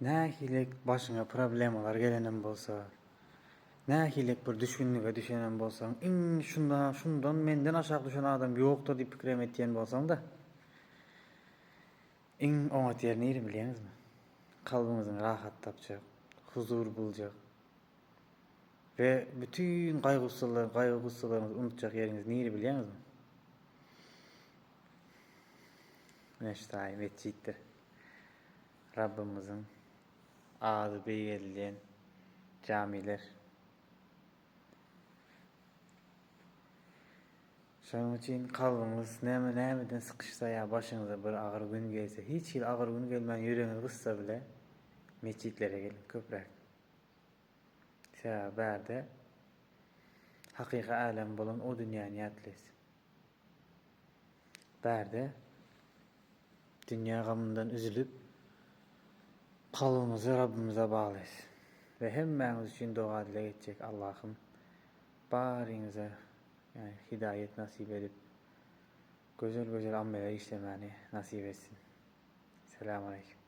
Nähili başyňa problemalar gelenem bolsa, nähili bir düşgünlige düşenem bolsaň, iň şunda, şundan menden aşak düşen adam ýokdur diýip pikirem etýän bolsaň-da, iň oňat ýer nire bilýäňizmi? Kalbyňyzyň rahat tapjak, huzur buljak we bütin gaýgy-gussalar, gaýgy-gussalaryňyzy unutjak ýeriňiz nire bilýäňizmi? Ine şu taýy metjitdir. Rabbymyzyň ady beýgeldilýän jamiler. Şonuň üçin kalbyňyz näme nämeden sykyşsa ýa başyňyza bir agyr gün gelse, hiç hili agyr gün gelmän ýüregiňiz gyssa bile metjitlere geliň köpräk. Sebäbi bärde hakyky älem bolan o dünýäni ýatlaýas. Bärde dünýä gamyndan üzülip, kalbymyzy Rabbymyza baglaýas we hemmäňiz üçin doga-dileg etjek Allahym baryňyza hidaýet nasyp edip, gözel-gözel ameller işlemäni nasyp etsin. Selam aleýkum.